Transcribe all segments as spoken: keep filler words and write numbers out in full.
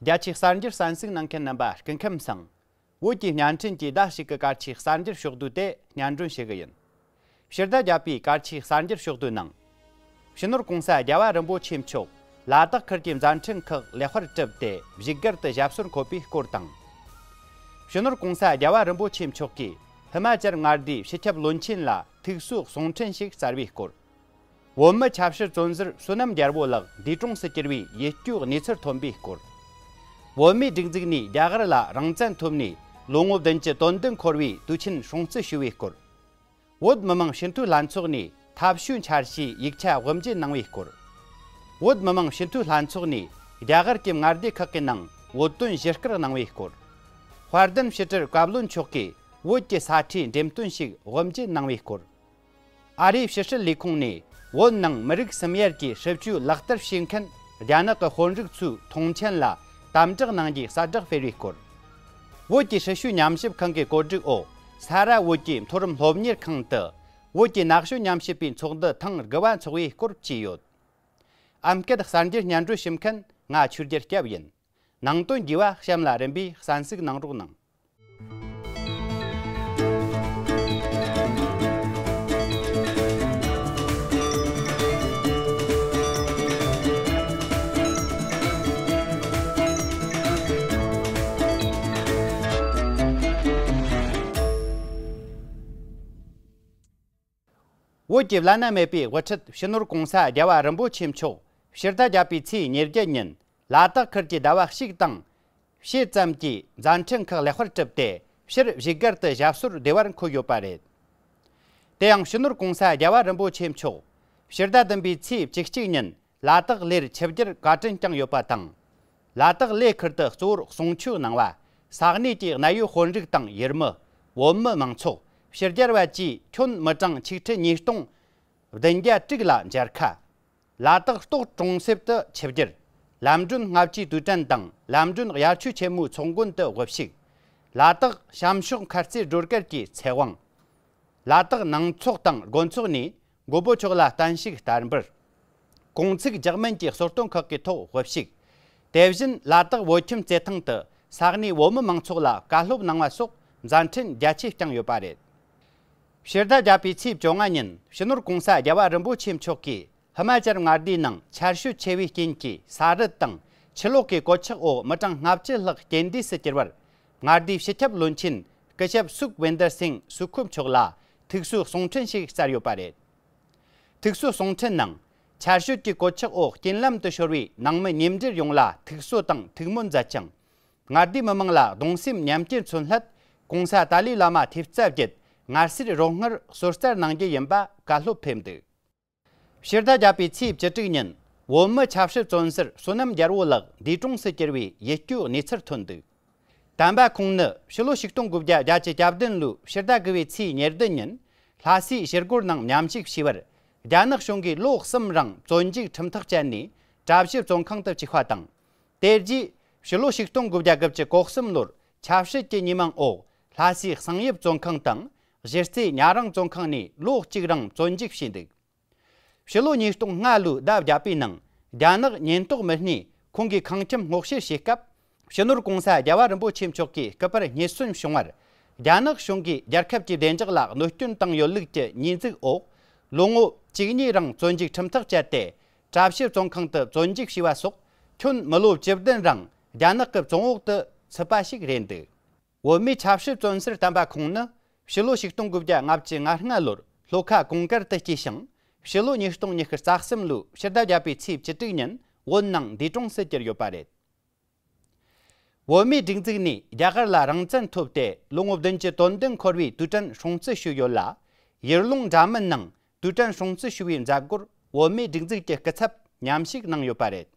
རྒྱ་ཆེའི་གསར་འགྱུར་གསན་གཟིགས་གནང་མཁན་རྣམ་པ་སྐུ་ཁམས་བཟང་། བོད་ཀྱི་བརྙན་འཕྲིན་གྱི་ཟླ་གཅིག་གི་གལ་ཆེའི་གསར་འགྱུར་ཕྱོགས་བསྡུས་དེ་སྙན་སྒྲོན་ཞུ་གི་ཡིན། ཕྱི་ཟླ་བརྒྱད་པའི་གལ་ཆེའི་གསར་འགྱུར་ཕྱོགས་བསྡུས་ནང་། སྤྱི་ནོར་གོང་ས་རྒྱལ་བ་རིན་པོ་ཆེ་མཆོག་ལ་དྭགས་ཁུལ་གྱི་མཛད་འཕྲིན་ཁག་ལེགས་པར་གྲུབ་སྟེ་བཞུགས་སྒར་དུ་ཞབས་སོར་འཁོད་པའི་སྐོར་དང་། སྤྱི་ནོར་གོང་ས་རྒྱལ་བ་རིན་པོ་ཆེ་མཆོག་གིས་ཧི་མ་ཅལ་མངའ་སྡེའི་སྤྱི་ཁྱབ་བློན་ཆེན་ལ་ཐུགས་གསོའི་གསུང་འཕྲིན་ཞིག་སྩལ་བའི་སྐོར། བོད་མི་ཆབ་སྲིད་བཙོན་ཟུར་བསོད་ནམས་རྒྱལ་པོ་ལགས་འདས་གྲོངས་སུ་གྱུར་བའི་ཡིད་སྐྱོའི་གནས་ཚུལ་ཐོན་པའི་སྐོར། བོད་མིའི་སྒྲིག་འཛུགས་ནས་རྒྱ་གར་ལ་རང་བཙན་ཐོབ་ནས་ལོ་ངོ་བདུན་ཅུ་དོན་བདུན་འཁོར་བའི་དུས་ཆེན་སྲུང་བརྩི་ཞུ་བའི་སྐོར། བོད་མི་མང་སྤྱི་འཐུས་ལྷན་ཚོགས་ནས་ཐབས་ཇུས་འཆར་གཞིའི་ཡིག་ཆ་དབུ་འབྱེད་གནང་བའི་སྐོར། བོད་མི་མང་སྤྱི་འཐུས་ལྷན་ཚོགས་ནས་རྒྱ་གར་གྱི་མངའ་སྡེ་ཁག་གི་ནང་བོད་དོན་ཞུ་སྐུལ་གནང་བའི་སྐོར། དཔལ་ལྡན་ཕྱི་དྲིལ་བཀའ་བློན་མཆོག་གིས་བོད་ཀྱི་ས་ཁྲའི་འགྲེམས་སྟོན་ཞིག་དབུ་འབྱེད་གནང་བའི་སྐོར། ཨ་རིའི་ཕྱི་སྲིད་ལས་ཁུངས་ནས་བོད་ནང་མི་རིགས་སུམ་དབྱེར་གྱི་སྲིད་བྱུས་ལག་བསྟར་བྱེད་མཁན་རྒྱ་ནག་གི་དཔོན་རིགས་ཚོའི་མཐོང་མཆན་ལ་དམ་དྲག་གནང་རྒྱུའི་གསལ་བསྒྲགས་སྤེལ་བའི་སྐོར། བོད་ཀྱི་སྲིད་བྱུས་ཉམས་ཞིབ་ཁང་གི་བཀོད་སྒྲིག་འོག་ས་རཱ་བོད་ཀྱི་མཐོ་རིམ་སློབ་གཉེར་ཁང་དུ་བོད་ཀྱི་ན་གཞོན་ཉམས་ཞིབ་པའི་ཚོགས་འདུ་ཐེངས་དགུ་བ་འཚོགས་པའི་སྐོར་བཅས་ཡོད། ཨམ་སྐད་གསར་འགྱུར་སྙན་སྒྲོན་ཞུ་མཁན་ང་ཆོས་རྒྱལ་སྐྱབས་ཡིན། ནང་དོན་རྒྱས་པ་གཤམ་ལ་རིམ་པས་གསན་གཟིགས་གནང་རོགས་གནང་། བོད་ཀྱི་བླ་ན་མེད་པའི་དབུ་ཁྲིད་སྤྱི་ནོར་གོང་ས་རྒྱལ་བ་རིན་པོ་ཆེ་མཆོག་ཕྱི་ཟླ་བརྒྱད་པའི་ཚེས་ཉེར་བརྒྱད་ཉིན་ལ་དྭགས་ཁུལ་གྱི་ཟླ་བ་གཅིག་དང་ཕྱེད་ཙམ་གྱི་མཛད་འཕྲིན་ཁག་ལེགས་པར་གྲུབ་སྟེ་ཕྱིར་བཞུགས་སྒར་དུ་ཞབས་སོར་བདེ་བར་འཁོད་ཡོད་པ་རེད། དེ་ཡང་སྤྱི་ནོར་གོང་ས་རྒྱལ་བ་རིན་པོ་ཆེ་མཆོག་ཕྱི་ཟླ་བདུན་པའི་ཚེས་བཅུ་གཅིག་ཉིན་ལ་དྭགས་གླེར་ཆིབས་བསྒྱུར་བཀའ་དྲིན་བསྐྱངས་ཡོད་པ་དང་། ལ་དྭགས་གླེ་ཁུལ་དུ་གཙོ་བོར་གསུང་ཆོས་གནང་བ། ས་གནས་ཀྱི་གནད་ཡོད་དཔོན་རིགས་དང་ཡུལ་མི། བོད་མི་མང་ཚོགས། ཕྱི་རྒྱལ་བ་བཅས་ཁྱོན་མི་གྲངས་ཆིག་ཁྲི་ཉིས་སྟོང་བདུན་བརྒྱ་དྲུག་ལ་མཇལ་ཁ། ལ་དྭགས་སྟོད་གྲོང་གསེབ་ཏུ་ཆིབས་བསྒྱུར། ལམ་སྒྲོན་ལྔ་བཅུའི་དུས་དྲན་དང་ལམ་སྒྲོན་དབྱར་ཆོས་ཆེན་མོའི་ཚོགས་མགོན་དུ་དབུ་བཞུགས། ལ་དྭགས་བྱམས་ཤོག་མཁར་རྩེ་སྒྲོལ་དཀར་གྱི་ཚེ་དབང་། ལ་དྭགས་ནང་ཚོགས་དང་དགོན་ཚོགས་ནས་མགོན་པོ་མཆོག་ལ་བརྟན་བཞུགས་བསྟར་འབུལ། གུང་ཚིགས་འཇགས་མིན་གྱི་གསོལ་སྟོན་ཁག་གི་ཐོག་དབུ་བཞུགས། དེ་བཞིན་ལ་དྭགས་བོད་ཁྱིམ་རྩེད་ཐང་དུ་ས་གནས་བོད་མི་མང་ཚོགས་ལ་བཀའ་སློབ་གནང་བ་སོགས་མཛད་འཕྲིན་རྒྱ་ཆེ་བསྐྱངས་ཡོད་པ་རེད། ཕྱི་ཟླ་བརྒྱད་པའི་ཚེས་བཅོ་ལྔ་ཉིན་སྤྱི་ནོར་གོང་ས་རྒྱལ་བ་རིན་པོ་ཆེ་མཆོག་གིས་ཧི་མ་ཅལ་མངའ་སྡེའི་ནང་ཆར་ཞོད་ཆེ་བའི་རྐྱེན་གྱིས་ས་རུད་དང་ཆུ་ལོག་གི་གོད་ཆག་འོག་མི་གྲངས་ལྔ་བཅུ་ལྷག་རྐྱེན་འདས་སུ་གྱུར་བར། མངའ་སྡེའི་སྤྱི་ཁྱབ་བློན་ཆེན་སྐུ་ཞབས་སུག་ཝེན་དར་སིང་སུ་ཁུ་མཆོག་ལ་ཐུགས་གསོའི་གསུང་འཕྲིན་ཞིག་སྩལ་ཡོད་པ་རེད། ཐུགས་གསོའི་གསུང་འཕྲིན་ནང་། ཆར་ཞོད་ཀྱི་གོད་ཆག་འོག་རྐྱེན་ལམ་དུ་ཤོར་བའི་ནང་མི་མཉམ་འབྲེལ་ཡོངས་ལ་ཐུགས་གསོ་དང་ཐུགས་སྨོན་མཛད་ཅིང་། མངའ་སྡེའི་མི་མང་ལ་གདུང་སེམས་མཉམ་སྐྱེད་མཚོན་སླད་གོང་ས་ཏཱ་ལའི་བླ་མ་ཐེབས་རྩ་བརྒྱད་ངལ་གསོའི་རོགས་དངུལ་གསོལ་སྩལ་གནང་རྒྱུ་ཡིན་པ་བཀའ་སློབ་ཕེབས་འདུག་ཕྱི་ཟླ་བརྒྱད་པའི་ཚེས་བཅུ་དྲུག་ཉིན་བོད་མི་ཆབ་སྲིད་བཙོན་ཟུར་བསོད་ནམས་རྒྱལ་པོ་ལགས་འདས་གྲོངས་སུ་གྱུར་བའི་ཡིད་སྐྱོའི་གནས་ཚུལ་ཐོན་འདུག་དམ་པ་ཁོང་ནི་ཕྱི་ལོ་ཆིག་སྟོང་དགུ་བརྒྱ་བརྒྱད་ཅུ་གྱ་བདུན་ལོའི་ཕྱི་ཟླ་དགུ་པའི་ཚེས་ཉེར་བདུན་ཉིན་ལྷ་སའི་ཞི་རྒོལ་ནང་མཉམ་ཞུགས་བྱས་པར་རྒྱ་ནག་གཞུང་གིས་ལོ་གསུམ་རིང་བཙོན་འཇུག་ཁྲིམས་ཐག་བཅད་ནས་གྲྭ་བཞི་བཙོན་ཁང་དུ་བཅུག་པ་དང་། དེ་རྗེས་ཕྱི་ལོ་ཆིག་སྟོང་དགུ་བརྒྱ་གོ་གསུམ་ལོར་ཆབ་སྲིད་ཀྱི་ཉེས་མིང་འོག་ལྷ་སའི་གསང་ཡིབ་བཙོན་ཁང་དང་གཞི་རྩའི་ཉ་རང་བཙོན་ཁང་ནས་ལོ་གཅིག་རིང་བཙོན་འཇུག་བྱས་འདུག་ཕྱི་ལོ་ཉིས་སྟོང་ལྔ་ལོའི་ཟླ་བརྒྱད་པའི་ནང་རྒྱ་ནག་ཉེན་རྟོག་མི་སྣས་ཁོང་གི་ཁང་ཁྱིམ་སྔོག་བཤེར་བྱེད་སྐབས། སྤྱི་ནོར་གོང་ས་རྒྱལ་བ་རིན་པོ་ཆེ་མཆོག་གི་སྐུ་པར་རྙེད་སོན་བྱུང་བར། རྒྱ་ནག་གཞུང་གིས་རྒྱལ་ཁབ་ཀྱི་བདེ་འཇགས་ལ་གནོད་སྐྱོན་བཏང་ཡོད་ལུགས་ཀྱི་ཉེས་འཛུགས་འོག་ལོ་ངོ་བཅུ་གཉིས་རིང་བཙོན་འཇུག་ཁྲིམས་ཐག་བཅད་དེ། གྲྭ་བཞི་བཙོན་ཁང་དུ་བཙོན་འཇུག་བྱས་པ་སོགས་ཁྱོན་མི་ལོ་བཅུ་བདུན་རིང་རྒྱ་ནག་གི་བཙོན་འོག་ཏུ་ཚུད་པ་ཞིག་རེད་འདུག་བོད་མིའི་ཆབ་སྲིད་བཙོན་ཟུར་དམ་པ་ཁོང་ནི་ཕྱི་ལོ་ཆིག་སྟོང་དགུ་བརྒྱ་ལྔ་བཅུ་ང་ལྔ་ལོར་ལྷོ་ཁ་གུང་དཀར་དུ་སྐྱེས་ཤིང་། ཕྱི་ལོ་ཉིས་སྟོང་ཉི་ཤུ་རྩ་གསུམ་ལོའི་ཕྱི་ཟླ་བརྒྱད་པའི་ཚེས་བཅུ་དྲུག་ཉིན་བོད་ནང་འདས་གྲོངས་སུ་གྱུར་ཡོད་པ་རེད། བོད་མིའི་སྒྲིག་འཛུགས་ནས་རྒྱ་གར་ལ་རང་བཙན་ཐོབ་སྟེ་ལོ་ངོ་བདུན་ཅུ་དོན་བདུན་འཁོར་བའི་དུས་དྲན་སྲུང་བརྩི་ཞུས་ཡོད་ལ། ཡུལ་ལུང་འདྲ་མིན་ནང་དུས་དྲན་སྲུང་བརྩི་ཞུ་བའི་མཛད་སྒོར་བོད་མིའི་སྒྲིག་འཛུགས་ཀྱི་སྐུ་ཚབ་མཉམ་ཞུགས་གནང་ཡོད་པ་རེད།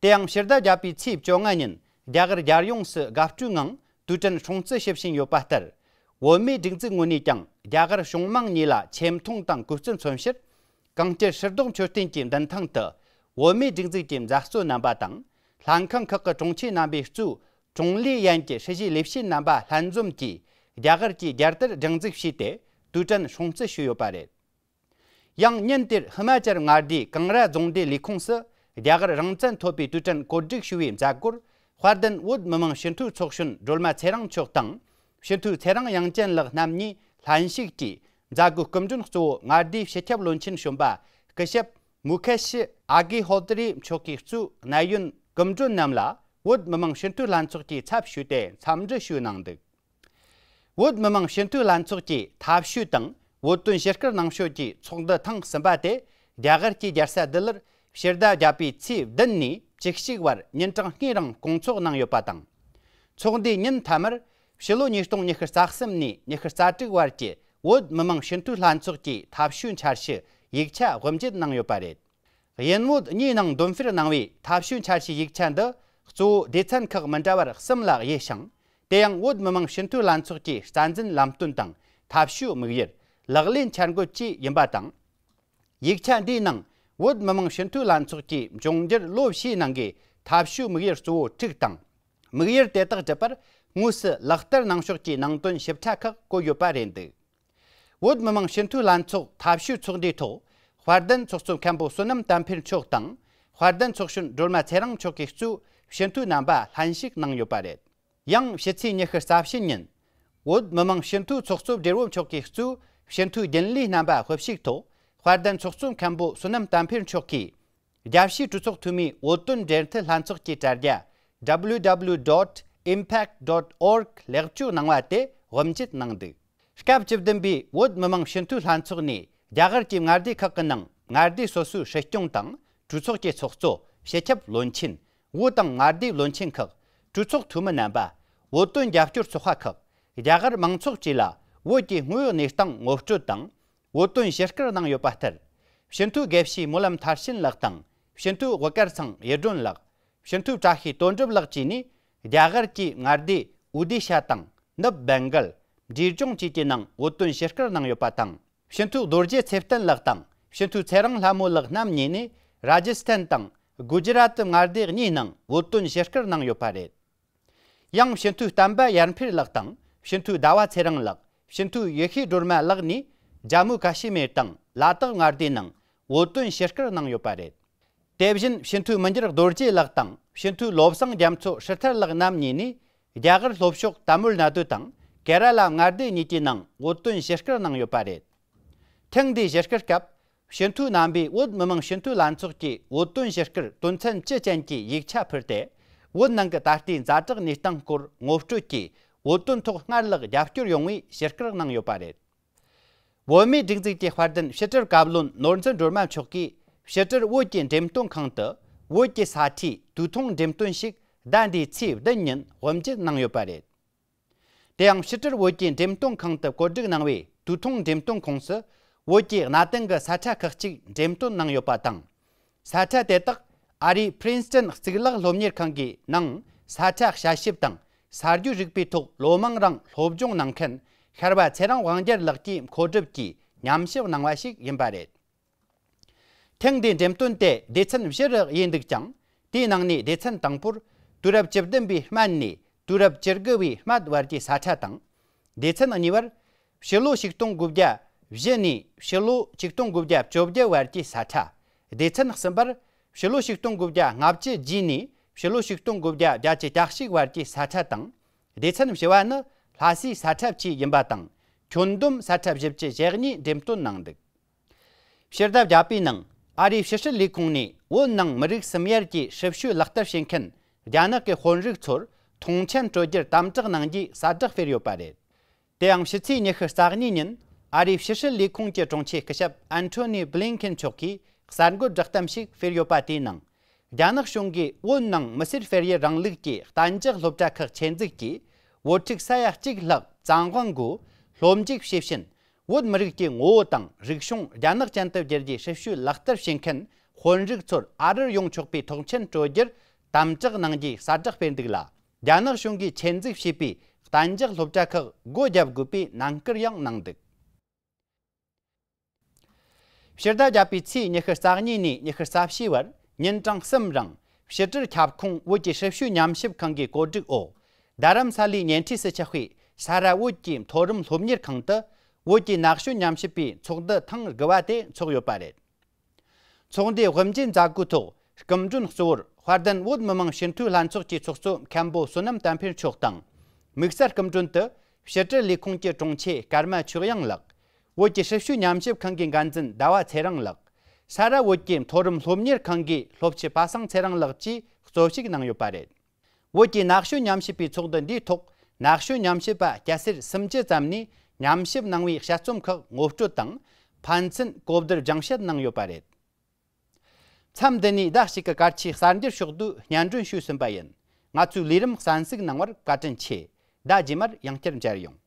དེ་ཡང་ཕྱི་ཟླ་བརྒྱད་པའི་ཚེས་བཅོ་ལྔ་ཉིན་རྒྱ་གར་རྒྱལ་ཡོངས་སུ་དགའ་སྤྲོའི་ངང་དུས་དྲན་སྲུང་བརྩི་ཞུ་བཞིན་ཡོད་པ་ལྟར། བོད་མིའི་སྒྲིག་འཛུགས་ངོས་ནས་ཀྱང་རྒྱ་གར་གཞུང་མང་གཉིས་ལ་ཆེ་མཐོང་དང་གུས་བརྩི་མཚོན་ཕྱིར། གངས་སྐྱིད་སྲིད་སྡོང་མཆོད་རྟེན་གྱི་མདུན་ཐང་དུ་བོད་མིའི་སྒྲིག་འཛུགས་ཀྱི་མཛད་གཙོ་རྣམ་པ་དང་། ལྷན་ཁང་ཁག་གི་དྲུང་ཆེ་རྣམ་པས་གཙོས་ཀྲུང་ལི་ཡན་གྱི་ཧྲི་ཞི་ལས་བྱེད་རྣམ་པ་ལྷན་འཛོམས་ཀྱིས་རྒྱ་གར་གྱི་རྒྱལ་དར་སྒྲེང་འཛུགས་བྱས་ཏེ་དུས་དྲན་སྲུང་བརྩི་ཞུས་ཡོད་པ་རེད། ཡང་ཉིན་དེར་ཧི་མ་ཅལ་མངའ་སྡེའི་ཀང་ར་རྫོང་སྡེ་ལས་ཁུངས་སུ་རྒྱ་གར་རང་བཙན་ཐོབ་པའི་དུས་དྲན་གོ་སྒྲིག་ཞུ་བའི་མཛད་སྒོར་ དཔལ་ལྡན་བོད་མི་མང་སྤྱི་འཐུས་ཚོགས་གཞོན་སྒྲོལ་མ་ཚེ་རིང་མཆོག་དང་། སྤྱི་འཐུས་ཚེ་རིང་དབྱངས་ཅན་ལགས་རྣམ་གཉིས་ལྷན་ཞུགས་ཀྱིས་མཛད་སྒོའི་སྐུ་མགྲོན་གཙོ་བོ་མངའ་སྡེའི་སྤྱི་ཁྱབ་བློན་ཆེན་གཞོན་པ་སྐུ་ཞབས་མུ་ཁེ་ཤི་ཨ་གྷི་ཧོ་ཏི་རི་མཆོག་གིས་གཙོས་གནད་ཡོད་སྐུ་མགྲོན་རྣམས་ལ་བོད་མི་མང་སྤྱི་འཐུས་ལྷན་ཚོགས་ཀྱི་ཚབ་ཞུས་ཏེ་འཚམས་འདྲི་ཞུས་གནང་འདུག་བོད་མི་མང་སྤྱི་འཐུས་ལྷན་ཚོགས་ཀྱི་ཐབས་ཤུས་དང་བོད་དོན་ཞིབ་བསྐྱར་ནང་ཆོས་ཀྱི་ཚོགས་འདུ་ཐེངས་གསུམ་པ་དེ་རྒྱ་གར་གྱི་རྒྱལ་ས་ལྡི་ལིར་ཕྱི་ཟླ་བརྒྱད་པའི་ཚེས་བདུན་ནས་བཅུ་གཅིག་བར་ཉིན་གྲངས་གཉིས་རིང་སྐོང་ཚོགས་གནང་ཡོད་པ་དང་། ཚོགས་འདུའི་ཉིན་མཐའ་མར་ཕྱི་ལོ་ཉིས་སྟོང་ཉི་ཤུ་རྩ་གསུམ་ནས་ཉི་ཤུ་རྩ་དྲུག་བར་གྱི་བོད་མི་མང་སྤྱི་འཐུས་ལྷན་ཚོགས་ཀྱི་ཐབས་ཤུས་འཆར་གཞི་ཡིག་ཆ་དབུ་འབྱེད་གནང་ཡོད་པ་རེད། དབྱིན་བོད་གཉིས་ནང་འདོན་སྤེལ་གནང་བའི་ཐབས་ཤུས་འཆར་གཞིའི་ཡིག་ཆ་འདི་གཙོ་བོ་སྡེ་ཚན་ཁག་མི་འདྲ་བར་གསུམ་ལ་དབྱེ་ཞིང་། དེ་ཡང་བོད་མི་མང་སྤྱི་འཐུས་ལྷན་ཚོགས་ཀྱི་རྩ་འཛིན་ལམ་སྟོན་དང་ཐབས་ཤུས་དམིགས་ཡུལ། ལག་ལེན་འཆར་འགོད་བཅས་ཡིན་པ་དང་། ཡིག་ཆ་འདིའི་ནང་བོད་མི་མང་སྤྱི་འཐུས་ལྷན་ཚོགས་ཀྱི་འབྱུང་འགྱུར་ལོ་བཞིའི་ནང་གི་ཐབས་ཤུས་དམིགས་ཡུལ་གཙོ་བོ་དྲུག་དང་། དམིགས་ཡུལ་དེ་དག་སྒྲུབ་པར་དངོས་སུ་ལག་བསྟར་གནང་ཕྱོགས་ཀྱི་ནང་དོན་ཞིབ་ཕྲ་ཁག་བཀོད་ཡོད་པ་རེད་འདུག་བོད་མི་མང་སྤྱི་འཐུས་ལྷན་ཚོགས་ཐབས་ཤུས་ཚོགས་འདུའི་ཐོག་དཔལ་ལྡན་ཚོགས་གཙོ་མཁན་པོ་བསོད་ནམས་དམ་འཕེལ་མཆོག་དང་། དཔལ་ལྡན་ཚོགས་གཞོན་སྒྲོལ་མ་ཚེ་རིང་མཆོག་གིས་གཙོས་སྤྱི་འཐུས་རྣམ་པ་ལྷན་ཞུགས་གནང་ཡོད་པ་རེད། ཡང་ཕྱི་ཚེས་ཉི་ཤུ་རྩ་བཞི་ཉིན། བོད་མི་མང་སྤྱི་འཐུས་ཚོགས་གཙོ་བགྲེས་པོ་མཆོག་གིས་གཙོས་སྤྱི་འཐུས་རྒྱུན་ལས་རྣམ་པ་དབུ་བཞུགས་ཐོག་དཔལ་ལྡན་ཚོགས་གཙོ་མཁན་པོ་བསོད་ནམས་དམ་འཕེལ་མཆོག་གིས། རྒྱལ་སྤྱིའི་གྲོས་ཚོགས་འཐུས་མིའི་བོད་དོན་འབྲེལ་མཐུད་ལྷན་ཚོགས་ཀྱི་དྲ་རྒྱ་www dot impact dot org ལེགས་བཅོས་གནང་བ་དེ་དབུ་འབྱེད་གནང་འདུག་སྐབས་བཅུ་བདུན་པའི་བོད་མི་མང་སྤྱི་འཐུས་ལྷན་ཚོགས་ནས་རྒྱ་གར་གྱི་མངའ་སྡེ་ཁག་གི་ནང་མངའ་སྡེ་སོ་སོའི་སྲིད་སྐྱོང་དང་གྲོས་ཚོགས་ཀྱི་ཚོགས་གཙོ། སྤྱི་ཁྱབ་བློན་ཆེན། བོད་དང་མངའ་སྡེའི་བློན་ཆེན་ཁག་གྲོས་ཚོགས་འཐུས་མི་རྣམ་པ། བོད་དོན་རྒྱབ་སྐྱོར་ཚོགས་པ་ཁག་རྒྱ་གར་མང་ཚོགས་བཅས་ལ་བོད་ཀྱི་དངོས་ཡོད་གནས་སྟངས་ངོ་སྤྲོད་དང་། བོད་དོན་ཞིབ་བསྐྱར་གནང་ཡོད་པ་ལྟར། སྤྱི་འཐུས་དགེ་བཤེས་སྨོན་ལམ་མཐར་ཕྱིན་ལགས་དང་། སྤྱི་འཐུས་དབུ་དཀར་ཚང་གཡུ་སྒྲོན་ལགས། སྤྱི་འཐུས་བཀྲ་ཤིས་དོན་གྲུབ་ལགས་བཅས་ནས་རྒྱ་གར་གྱི་མངའ་སྡེ་ཨོ་ཌི་ཤ་དང་ནུབ་བེང་གལ། འབྲས་ལྗོངས་བཅས་ཀྱི་ནང་བོད་དོན་ཞིབ་བསྐྱར་གནང་ཡོད་པ་དང་། སྤྱི་འཐུས་རྡོ་རྗེ་ཚེ་བརྟན་ལགས་དང་སྤྱི་འཐུས་ཚེ་རིང་ལྷ་མོ་ལགས་རྣམ་གཉིས་ནས་ར་ཇི་སི་ཐན་དང་གུ་ཇི་ར་ཏི་མངའ་སྡེ་གཉིས་ནང་བོད་དོན་ཞིབ་བསྐྱར་གནང་ཡོད་པ་རེད། ཡང་སྤྱི་འཐུས་བསྟན་པ་ཡར་འཕེལ་ལགས་དང་སྤྱི་འཐུས་ཟླ་བ་ཚེ་རིང་ལགས། སྤྱི་འཐུས་ཡེ་ཤེས་སྒྲོལ་མ་ལགས་ནས་ཇམ་མུ་ཀ་ཤི་མིར་དང་ལ་དྭགས་མངའ་སྡེའི་ནང་བོད་དོན་ཞིབ་བསྐྱར་གནང་ཡོད་པ་རེད། དེ་བཞིན་སྤྱི་འཐུས་མི་འགྱུར་རྡོ་རྗེ་ལགས་དང་སྤྱི་འཐུས་བློ་བཟང་རྒྱ་མཚོ་ཧྲི་ཐར་ལགས་རྣམ་གཉིས་ནས་རྒྱ་གར་ལྷོ་ཕྱོགས་ཏ་མུལ་ནཱ་ཌུ་དང་ཀེ་ར་ལ་མངའ་སྡེ་གཉིས་ཀྱི་ནང་བོད་དོན་ཞིབ་བསྐྱར་གནང་ཡོད་པ་རེད། ཐེངས་འདིའི་ཞིབ་བསྐྱར་སྐབས། སྤྱི་འཐུས་རྣམ་པས་བོད་མི་མང་སྤྱི་འཐུས་ལྷན་ཚོགས་ཀྱི་བོད་དོན་ཞིབ་བསྐྱར་དོན་ཚན་བཅུ་ཅན་གྱི་ཡིག་ཆ་ཕུལ་ཏེ། བོད་ནང་གི་ད་ལྟའི་ཛ་དྲག་གནས་སྟངས་སྐོར་ངོ་སྤྲོད་ཀྱིས་བོད་དོན་ཐོག་སྔར་ལྷག་རྒྱབ་སྐྱོར་ཡོང་བའི་ཞིབ་བསྐྱར་གནང་ཡོད་པ་རེད། བོད་མིའི་སྒྲིག་འཛུགས་ཀྱི་དཔལ་ལྡན་ཕྱི་དྲིལ་བཀའ་བློན་ནོར་འཛིན་སྒྲོལ་མ་མཆོག་གིས་ཕྱི་དྲིལ་བོད་ཀྱི་འགྲེམས་སྟོན་ཁང་དུ་བོད་ཀྱི་ས་ཁྲའི་དུས་ཐུང་འགྲེམས་སྟོན་ཞིག་ཟླ་འདིའི་ཚེས་བདུན་ཉིན་དབུ་འབྱེད་གནང་ཡོད་པ་རེད། དེ་ཡང་ཕྱི་དྲིལ་བོད་ཀྱི་འགྲེམས་སྟོན་ཁང་དུ་བཀོད་སྒྲིག་གནང་བའི་དུས་ཐུང་འགྲེམས་སྟོན་ཁོངས་སུ་བོད་ཀྱི་གནའ་དེང་གི་ས་ཁྲ་ཁག་ཅིག་འགྲེམས་སྟོན་གནང་ཡོད་པ་དང་། ས་ཁྲ་དེ་དག་ཨ་རིའི་Princeton་གཙུག་ལག་སློབ་གཉེར་ཁང་གིས་ནང་ས་ཁྲ་དཔྱད་ཞིབ་དང་ས་རྒྱུས་རིག་པའི་ཐོག་ལོ་མང་རིང་སློབ་སྦྱོང་གནང་མཁན་ཤར་བ་ཚེ་རིང་དབང་རྒྱལ་ལགས་ཀྱིས་མཁོ་སྒྲུབ་ཀྱིས་ཉམས་ཞིབ་གནང་བ་ཞིག་ཡིན་པ་རེད། ཐེངས་འདིའི་འགྲེམས་སྟོན་དེ་སྡེ་ཚན་བཞི་རུ་དབྱེ་འདུག་ཀྱང་། དེའི་ནང་ནས་སྡེ་ཚན་དང་པོར་དུས་རབས་བཅུ་བདུན་པའི་སྨད་ནས་དུས་རབས་བཅུ་དགུ་བའི་སྨད་བར་གྱི་ས་ཁྲ་དང་། སྡེ་ཚན་གཉིས་པར་ཕྱི་ལོ་ཆིག་སྟོང་དགུ་བརྒྱ་བཞི་ནས་ཕྱི་ལོ་ཆིག་སྟོང་དགུ་བརྒྱ་བཅོ་བརྒྱད་བར་གྱི་ས་ཁྲ། སྡེ་ཚན་གསུམ་པར་ཕྱི་ལོ་ཆིག་སྟོང་དགུ་བརྒྱ་ལྔ་བཅུ་རྗེས་ནས་ཕྱི་ལོ་ཆིག་སྟོང་དགུ་བརྒྱ་བརྒྱད་ཅུ་གྱ་གཅིག་བར་གྱི་ས་ཁྲ་དང་། སྡེ་ཚན་བཞི་བ་ནི་ལྷ་སའི་ས་ཁྲ་བཅས་ཡིན་པ་དང་། ཁྱོན་བསྡོམས་ས་ཁྲ་བཞི་བཅུ་ཞེ་གཉིས་འགྲེམས་སྟོན་གནང་འདུག་ཕྱི་ཟླ་བརྒྱད་པའི་ནང་ཨ་རིའི་ཕྱི་སྲིད་ལས་ཁུངས་ནས་བོད་ནང་མི་རིགས་སུམ་དབྱར་གྱི་སྲིད་བྱུས་ལག་བསྟར་བྱེད་མཁན་རྒྱ་ནག་གི་དཔོན་རིགས་ཚོར་མཐོང་མཆན་སྤྲོད་རྒྱུར་དམ་དྲག་གནང་རྒྱུའི་གསལ་བསྒྲགས་སྤེལ་ཡོད་པ་རེད། དེ་ཡང་ཕྱི་ཚེས་ཉི་ཤུ་རྩ་གཉིས་ཉིན་ཨ་རིའི་ཕྱི་སྲིད་ལས་ཁུངས་ཀྱི་དྲུང་ཆེ་སྐུ་ཞབས་ཨན་ཐོ་ནི་བྷི་ལིན་ཁེན་མཆོག་གིས་གསར་འགོད་བསྒྲགས་གཏམ་ཞིག་སྤེལ་ཡོད་པ་དེའི་ནང་། རྒྱ་ནག་གཞུང་གིས་བོད་ནང་མི་སེར་སྤེལ་ཡུལ་རིང་ལུགས་ཀྱི་གཏན་འཇགས་སློབ་གྲྭ་ཁག་ཆེད་འཛུགས་ཀྱིས་བོད་ཕྲུག་ས་ཡ་གཅིག་ལྷག་བཙན་དབང་སྒོས་སློབ་འཇུག་བྱས་ཕྱིན། བོད་མི་རིགས་ཀྱི་ངོ་བོ་དང་རིག་གཞུང་རྒྱ་ནག་ཅན་དུ་བསྒྱུར་རྒྱུའི་སྲིད་བྱུས་ལག་བསྟར་བྱེད་མཁན་དཔོན་རིགས་ཚོར་ཨ་རིར་ཡོང་ཆོག་པའི་ཐོག་མཆན་སྤྲོད་རྒྱུར་དམ་དྲག་གནང་རྒྱུའི་གསལ་བསྒྲགས་སྤེལ་འདུག་ལ། རྒྱ་ནག་གཞུང་གིས་ཆེད་འཛུགས་བྱས་པའི་གཏན་འཇགས་སློབ་གྲྭ་ཁག་སྒོ་བརྒྱབ་དགོས་པའི་ནན་སྐུལ་ཡང་གནང་འདུག་ཕྱི་ཟླ་བརྒྱད་པའི་ཚེས་ཉི་ཤུ་རྩ་གཉིས་ནས་ཉི་ཤུ་རྩ་བཞི་བར་ཉིན་གྲངས་གསུམ་རིང་ཕྱི་དྲིལ་ཁྱབ་ཁོངས་བོད་ཀྱི་སྲིད་བྱུས་ཉམས་ཞིབ་ཁང་གི་གོ་སྒྲིག་འོག་རྡ་རམ་ས་ལའི་ཉེ་འཁྲིས་སུ་ཆགས་པའི་ས་རཱ་བོད་ཀྱི་མཐོ་རིམ་སློབ་གཉེར་ཁང་དུ་བོད་ཀྱི་ན་གཞོན་ཉམས་ཞིབ་པའི་ཚོགས་འདུ་ཐེངས་དགུ་བ་དེ་འཚོགས་ཡོད་པ་རེད། ཚོགས་འདུའི་དབུ་འབྱེད་མཛད་སྒོའི་ཐོག་སྐུ་མགྲོན་གཙོ་བོར་ དཔལ་ལྡན་བོད་མི་མང་སྤྱི་འཐུས་ལྷན་ཚོགས་ཀྱི་ཚོགས་གཙོ་མཁན་པོ་བསོད་ནམས་བསྟན་འཕེལ་མཆོག་དང་། དམིགས་བསལ་སྐུ་མགྲོན་དུ་ཕྱི་དྲིལ་ལས་ཁུངས་ཀྱི་དྲུང་ཆེ་ཀརྨ་ཆོས་དབྱངས་ལགས། བོད་ཀྱི་སྲི་ཞུའི་ཉམས་ཞིབ་ཁང་གི་འགན་འཛིན་ཟླ་བ་ཚེ་རིང་ལགས། ས་རཱ་བོད་ཀྱི་མཐོ་རིམ་སློབ་གཉེར་ཁང་གི་སློབ་སྤྱི་པ་སངས་ཚེ་རིང་ལགས་བཅས་གཙོ་ཞིག་གནང་ཡོད་པ་རེད། བོད་ཀྱི་ནག་ཕྱོགས་ཉམས་ཞིབ་པའི་ཚོགས་འདུ་འདིའི་ཐོག་ནག་ཕྱོགས་ཉམས་ཞིབ་པ་སྐྱ་སེར་སུམ་ཅུ་ཙམ་ནས་ཉམས་ཞིབ་གནང་བའི་དཔྱད་རྩོམ་ཁག་ངོ་སྤྲོད་དང་། ཕན་ཚུན་གོ་བསྡུར་སྦྱང་བཤད་གནང་ཡོད་པ་རེད། མཚམས་འདི་ནས་ཟླ་གཅིག་གི་བཀའ་ཆའི་གསར་འགྱུར་ཕྱོགས་བསྡུས་སྙན་སྒྲོན་ཞུས་ཟིན་པ་ཡིན། ང་ཚོའི་ལས་རིམ་གསན་གཟིགས་གནང་བར་བཀའ་དྲིན་ཆེ། ཟླ་རྗེས་མར་ཡང་བསྐྱར་མཇལ་ཡོང་།